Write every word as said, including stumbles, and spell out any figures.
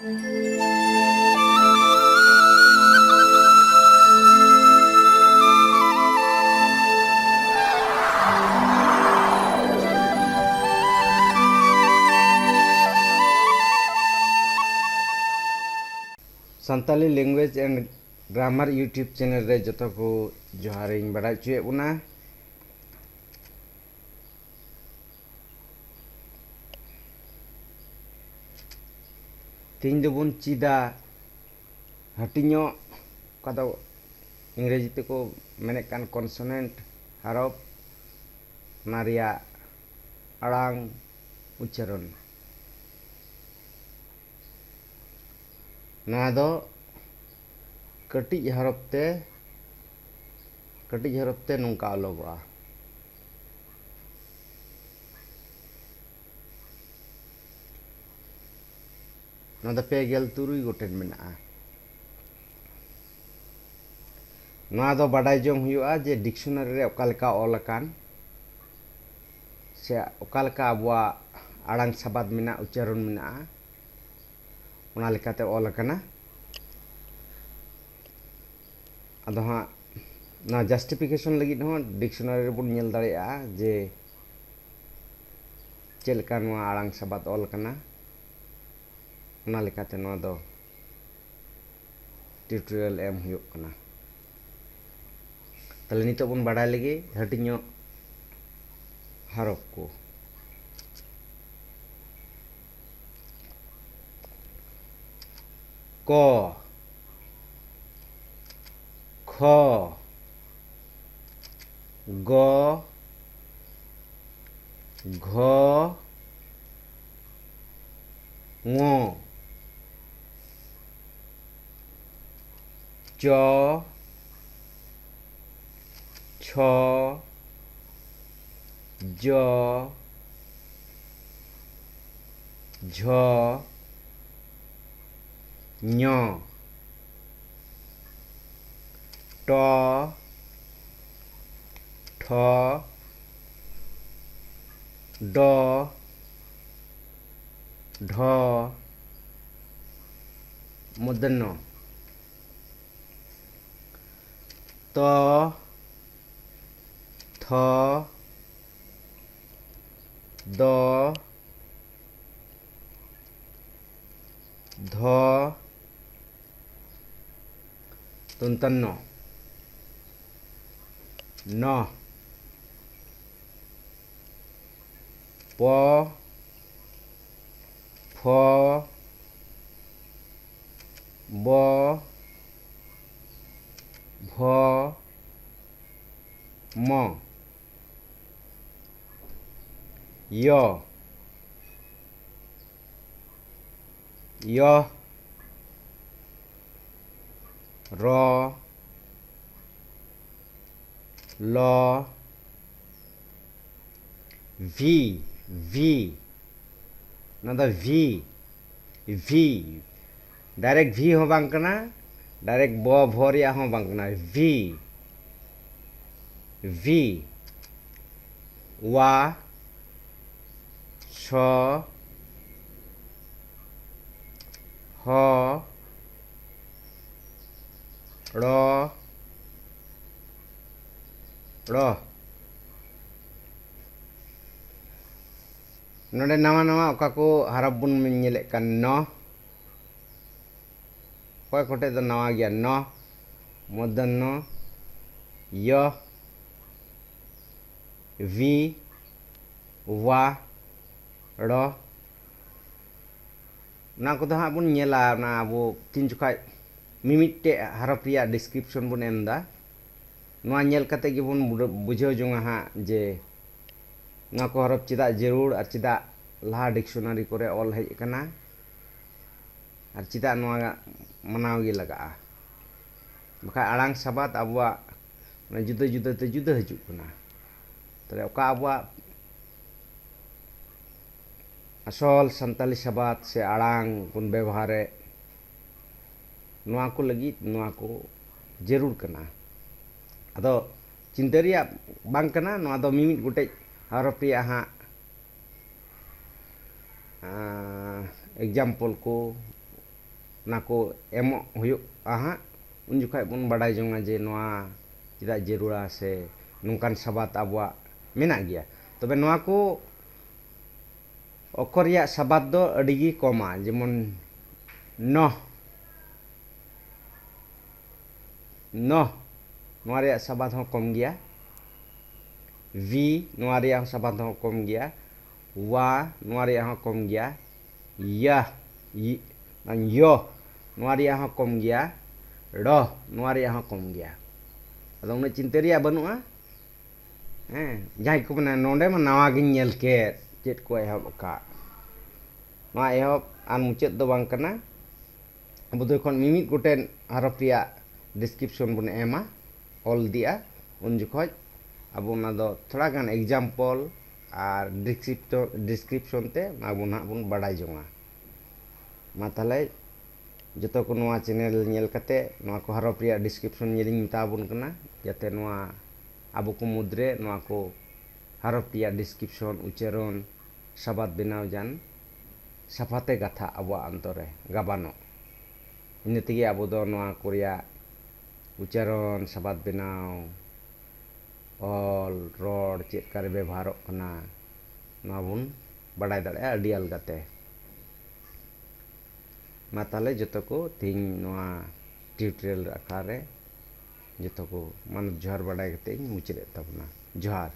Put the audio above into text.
Santali Language and Grammar YouTube channel ᱨᱮ ᱡᱚᱛᱚ ᱠᱚ ᱡᱚᱦᱟᱨᱤᱧ ᱵᱟᱲᱟᱭ ᱦᱚᱪᱚᱭᱮᱫ ᱵᱚᱱᱟ᱾ ᱛᱮᱦᱮᱧ ᱫᱚᱵᱚᱱ ᱪᱮᱫᱟ ᱦᱟᱹᱴᱤᱧᱚᱜ, ᱚᱠᱟ ᱫᱚ ᱤᱝᱨᱮᱡᱤ ᱛᱮᱠᱚ ᱢᱮᱱᱮᱫ ᱠᱟᱱ consonant ᱦᱚᱨᱚᱯ, ᱚᱱᱟ ᱨᱮᱭᱟᱜ ᱟᱲᱟᱝ ᱩᱪᱪᱟᱨᱚᱱ᱾ ᱱᱚᱣᱟ ᱫᱚ ᱠᱟᱹᱴᱤᱡ ᱦᱚᱨᱚᱯ ᱛᱮ, ᱠᱟᱹᱴᱤᱡ ᱦᱚᱨᱚᱯ ᱛᱮ ᱱᱚᱝᱠᱟ ᱚᱞᱚᱜᱚᱜᱼᱟ᱾ ᱱᱚᱣᱟ ᱫᱚ ᱯᱮ ᱜᱮᱞ ᱛᱩᱨᱩᱭ ᱜᱚᱴᱮᱱ ᱢᱮᱱᱟᱜᱼᱟ᱾ ᱱᱚᱣᱟ ᱫᱚ ᱵᱟᱰᱟᱭ ᱡᱚᱝ ᱦᱩᱭᱩᱜᱼᱟ ᱡᱮ dictionary ᱨᱮ ᱚᱠᱟ ᱞᱮᱠᱟ ᱚᱞ ᱟᱠᱟᱱ, ᱥᱮ ᱚᱠᱟ ᱞᱮᱠᱟ ᱟᱵᱚᱣᱟᱜ ᱟᱲᱟᱝ ᱥᱟᱵᱟᱫ ᱢᱮᱱᱟᱜ, ᱩᱪᱪᱟᱨᱚᱱ ᱢᱮᱱᱟᱜᱼᱟ, ᱚᱱᱟ ᱞᱮᱠᱟᱛᱮ ᱚᱞ ᱟᱠᱟᱱᱟ᱾ ᱟᱫᱚ ᱦᱟᱸᱜ ᱱᱚᱣᱟ justification ᱞᱟᱹᱜᱤᱫ ᱦᱚᱸ dictionary ᱨᱮᱵᱚᱱ ᱧᱮᱞ ᱫᱟᱲᱮᱭᱟᱜᱼᱟ ᱡᱮ ᱪᱮᱫ ᱞᱮᱠᱟ ᱱᱚᱣᱟ ᱟᱲᱟᱝ ᱥᱟᱵᱟᱫ ᱚᱞ ᱟᱠᱟᱱᱟ, ᱚᱱᱟ ᱞᱮᱠᱟᱛᱮ ᱱᱚᱣᱟ ᱫᱚ tutorial ᱮᱢ ᱦᱩᱭᱩᱜ ᱠᱟᱱᱟ᱾ ᱛᱟᱦᱞᱮ ᱱᱤᱛᱚᱜ ᱵᱚᱱ ᱵᱟᱰᱟᱭ ᱞᱮᱜᱮ ᱦᱟᱹᱴᱤᱧᱚᱜ ᱦᱚᱨᱚᱯ ᱠᱚ᱾ ᱠᱚ, ᱠᱷᱚ, ᱜᱚ, ᱜᱷᱚ, ᱝᱚ, ᱪᱚ, ᱪᱷᱚ, ᱡᱚ, ᱡᱷᱚ, ᱧᱚ, ᱴᱚ, ᱴᱷᱚ, ᱰᱚ, ᱰᱷᱚ, ᱢᱩᱫᱷᱚᱨᱱᱚ। ᱛᱚ, ᱛᱷᱚ, ᱫᱚ, ᱫᱷᱚ, ᱫᱚᱱᱛᱚ ᱱᱚ, ᱱᱚ, ᱯᱚ, ᱯᱷᱚ, ᱵᱚ, ᱵᱷᱚ, ᱢᱚ, ᱭᱚ, ᱭᱚ, ᱨᱚ, ᱞᱚ, ᱵᱷᱤ, ᱵᱷᱤ, ᱱᱚᱣᱟ ᱫᱚ ᱵᱷᱤ, ᱵᱷᱤ, direct ᱵᱷᱤ ᱦᱚᱸ ᱵᱟᱝ ᱠᱟᱱᱟ, direct ᱵᱚ ᱵᱷᱚ ᱨᱮᱭᱟᱜ ᱦᱚᱸ ᱵᱟᱝ ᱠᱟᱱᱟ, ᱵᱷᱤ, ᱵᱷᱤ, ᱣᱟ, ᱥᱚ, ᱦᱚ, ᱲᱚ, ᱲᱚ᱾ ᱱᱚᱰᱮ ᱱᱟᱣᱟ ᱱᱟᱣᱟ ᱚᱠᱟ ᱠᱚ ᱦᱚᱨᱚᱯ ᱵᱚᱱ ᱧᱮᱞᱮᱫ ᱠᱟᱱ, ᱱᱚ, ᱚᱠᱚᱭ ᱠᱚᱴᱷᱮᱡ ᱫᱚ ᱱᱟᱣᱟ ᱜᱮᱭᱟ, ᱱᱚ, ᱢᱩᱫᱷᱚᱨᱱᱚ, ᱭᱚ, ᱵᱷᱤ, ᱣᱟ, ᱲᱚ, ᱚᱱᱟ ᱠᱚᱫᱚ ᱦᱟᱸᱜ ᱵᱚᱱ ᱧᱮᱞᱟ, ᱚᱱᱟ ᱟᱵᱚ ᱛᱤᱱ ᱡᱚᱠᱷᱟᱡ ᱢᱤᱢᱤᱫᱴᱮᱡ ᱦᱚᱨᱚᱯ ᱨᱮᱭᱟᱜ description ᱵᱚᱱ ᱮᱢ ᱮᱫᱟ᱾ ᱱᱚᱣᱟ ᱧᱮᱞ ᱠᱟᱛᱮ ᱜᱮᱵᱚᱱ ᱵᱩᱰᱟᱹ-, ᱵᱩᱡᱷᱟᱹᱣ ᱡᱚᱝᱟ ᱦᱟᱸᱜ ᱡᱮ ᱱᱚᱣᱟ ᱠᱚ ᱦᱚᱨᱚᱯ ᱪᱮᱫᱟᱜ ᱡᱟᱹᱨᱩᱲ ᱟᱨ ᱪᱮᱫᱟᱜ ᱞᱟᱦᱟ dictionary ᱠᱚᱨᱮ ᱚᱞ ᱦᱮᱡ ᱟᱠᱟᱱᱟ ᱟᱨ ᱪᱮᱫᱟᱜ ᱱᱚᱣᱟ ᱢᱟᱱᱟᱣ ᱜᱮ ᱞᱟᱜᱟᱜᱼᱟ᱾ ᱵᱟᱠᱷᱟᱡ ᱟᱲᱟᱝ ᱥᱟᱵᱟᱫ ᱟᱵᱚᱣᱟᱜ ᱢᱟᱱᱮ ᱡᱩᱫᱟᱹ ᱡᱩᱫᱟᱹ ᱛᱮ ᱡᱩᱫᱟᱹ ᱦᱤᱡᱩᱜ ᱠᱟᱱᱟ᱾ ᱛᱟᱦᱞᱮ ᱚᱠᱟ ᱟᱵᱚᱣᱟᱜ ᱟᱥᱚᱞ ᱥᱟᱱᱛᱟᱞᱤ ᱥᱟᱵᱟᱫ ᱥᱮ ᱟᱲᱟᱝ ᱵᱚᱱ ᱵᱮᱵᱚᱦᱟᱨᱮᱫ, ᱱᱚᱣᱟ ᱠᱚ ᱞᱟᱹᱜᱤᱫ ᱱᱚᱣᱟ ᱠᱚ ᱡᱟᱹᱨᱩᱲ ᱠᱟᱱᱟ᱾ ᱟᱫᱚ ᱪᱤᱱᱛᱟᱹ ᱨᱮᱭᱟᱜ ᱵᱟᱝ ᱠᱟᱱᱟ, ᱱᱚᱣᱟ ᱫᱚ ᱢᱤᱢᱤᱫ ᱜᱚᱴᱮᱡ ᱦᱚᱨᱚᱯ ᱨᱮᱭᱟᱜ ᱦᱟᱸᱜ, ᱟᱸ, example ᱠᱚ ᱚᱱᱟ ᱠᱚ ᱮᱢᱚᱜ ᱦᱩᱭᱩᱜᱼᱟ ᱦᱟᱸᱜ, ᱩᱱ ᱡᱚᱠᱷᱚᱱ ᱵᱚᱱ ᱵᱟᱰᱟᱭ ᱡᱚᱝᱟ ᱡᱮ ᱱᱚᱣᱟ ᱪᱮᱫᱟᱜ ᱡᱟᱹᱨᱩᱲᱟ ᱥᱮ ᱱᱚᱝᱠᱟᱱ ᱥᱟᱵᱟᱫ ᱟᱵᱚᱣᱟᱜ ᱢᱮᱱᱟᱜ ᱜᱮᱭᱟ᱾ ᱛᱚᱵᱮ ᱱᱚᱣᱟ ᱠᱚ ᱚᱠᱠᱷᱚᱨ ᱨᱮᱭᱟᱜ ᱥᱟᱵᱟᱫ ᱫᱚ ᱟᱹᱰᱤ ᱜᱮ ᱠᱚᱢᱟ, ᱡᱮᱢᱚᱱ ᱱᱚᱦ, ᱱᱚᱦ, ᱱᱚᱣᱟ ᱨᱮᱭᱟᱜ ᱥᱟᱵᱟᱫ ᱦᱚᱸ ᱠᱚᱢ ᱜᱮᱭᱟ᱾ ᱵᱷᱤ, ᱱᱚᱣᱟ ᱨᱮᱭᱟᱜ ᱦᱚᱸ ᱥᱟᱵᱟᱫ ᱦᱚᱸ ᱠᱚᱢ ᱜᱮᱭᱟ᱾ ᱣᱟ, ᱱᱚᱣᱟ ᱨᱮᱭᱟᱜ ᱦᱚᱸ ᱠᱚᱢ ᱜᱮᱭᱟ᱾ ᱭᱟ, ᱭ-, ᱭᱚ, ᱱᱚᱣᱟ ᱨᱮᱭᱟᱜ ᱦᱚᱸ ᱠᱚᱢ ᱜᱮᱭᱟ᱾ ᱲᱚ, ᱱᱚᱣᱟ ᱨᱮᱭᱟᱜ ᱦᱚᱸ ᱠᱚᱢ ᱜᱮᱭᱟ᱾ ᱟᱫᱚ ᱩᱱᱟᱹᱜ ᱪᱤᱱᱛᱟᱹ ᱨᱮᱭᱟᱜ ᱵᱟᱹᱱᱩᱜᱼᱟ᱾ ᱦᱮᱸ, ᱡᱟᱦᱟᱸᱭ ᱠᱚ ᱢᱮᱱᱟ, "ᱱᱚᱰᱮ ᱢᱟ ᱱᱟᱣᱟ ᱜᱤᱧ ᱧᱮᱞ ᱠᱮᱫ, ᱪᱮᱫ ᱠᱚ ᱮᱦᱚᱵ ᱟᱠᱟᱫ?" ᱱᱚᱣᱟ ᱮᱦᱚᱵ ᱟᱨ ᱢᱩᱪᱟᱹᱫ ᱫᱚ ᱵᱟᱝ ᱠᱟᱱᱟ᱾ ᱟᱵᱚ ᱫᱚ ᱮᱠᱷᱚᱱ ᱢᱤᱢᱤᱫ ᱜᱚᱴᱮᱱ ᱦᱚᱨᱚᱯ ᱨᱮᱭᱟᱜ description ᱵᱚᱱ ᱮᱢᱟ, ᱚᱞ ᱤᱫᱤᱜᱼᱟ᱾ ᱩᱱ ᱡᱚᱠᱷᱚᱡ ᱟᱵᱚ ᱚᱱᱟ ᱫᱚ ᱛᱷᱚᱲᱟ ᱜᱟᱱ example ᱟᱨ description, description ᱛᱮ ᱚᱱᱟ ᱵᱚᱱ ᱦᱟᱸᱜ ᱵᱚᱱ ᱵᱟᱰᱟᱭ ᱡᱚᱝᱟ᱾ ᱢᱟ ᱛᱟᱦᱞᱮ ᱡᱚᱛᱚ ᱠᱚ ᱱᱚᱣᱟ channel ᱧᱮᱞ ᱠᱟᱛᱮ ᱱᱚᱣᱟ ᱠᱚ ᱦᱚᱨᱚᱯ ᱨᱮᱭᱟᱜ description ᱧᱮᱞᱤᱧ ᱢᱮᱛᱟ ᱵᱚᱱ ᱠᱟᱱᱟ, ᱡᱟᱛᱮ ᱱᱚᱣᱟ ᱟᱵᱚ ᱠᱚ ᱢᱩᱫᱽᱨᱮ ᱱᱚᱣᱟ ᱠᱚ ᱦᱚᱨᱚᱯ ᱨᱮᱭᱟᱜ description, ᱩᱪᱪᱟᱨᱚᱱ, ᱥᱟᱵᱟᱫ ᱵᱮᱱᱟᱣ ᱡᱟᱱ ᱥᱟᱯᱷᱟᱛᱮ ᱜᱟᱛᱷᱟ ᱟᱵᱚᱣᱟᱜ ᱚᱱᱛᱚᱨ ᱨᱮ ᱜᱟᱵᱟᱱᱚᱜ᱾ ᱤᱱᱟᱹ ᱛᱮᱜᱮ ᱟᱵᱚ ᱫᱚ ᱱᱚᱣᱟ ᱠᱚ ᱨᱮᱭᱟᱜ ᱩᱪᱪᱟᱨᱚᱱ, ᱥᱟᱵᱟᱫ ᱵᱮᱱᱟᱣ, ᱚᱞ, ᱨᱚᱲ ᱪᱮᱫ ᱞᱮᱠᱟᱨᱮ ᱵᱮᱵᱚᱦᱟᱨᱚᱜ ᱠᱟᱱᱟ, ᱱᱚᱣᱟ ᱵᱚᱱ ᱵᱟᱰᱟᱭ ᱫᱟᱲᱮᱭᱟᱜᱼᱟ ᱟᱹᱰᱤ ᱟᱞᱜᱟᱛᱮ᱾ ᱢᱟ ᱛᱟᱦᱞᱮ ᱡᱚᱛᱚ ᱠᱚ ᱛᱮᱦᱮᱧ ᱱᱚᱣᱟ tutorial ᱟᱠᱷᱲᱟ ᱨᱮ ᱡᱚᱛᱚ ᱠᱚ ᱢᱟᱱᱚᱛ ᱡᱚᱦᱟᱨ ᱵᱟᱰᱟᱭ ᱠᱟᱛᱮ ᱤᱧ ᱢᱩᱪᱟᱹᱫᱮᱫ ᱛᱟᱵᱚᱱᱟ᱾ ᱡᱚᱦᱟᱨ᱾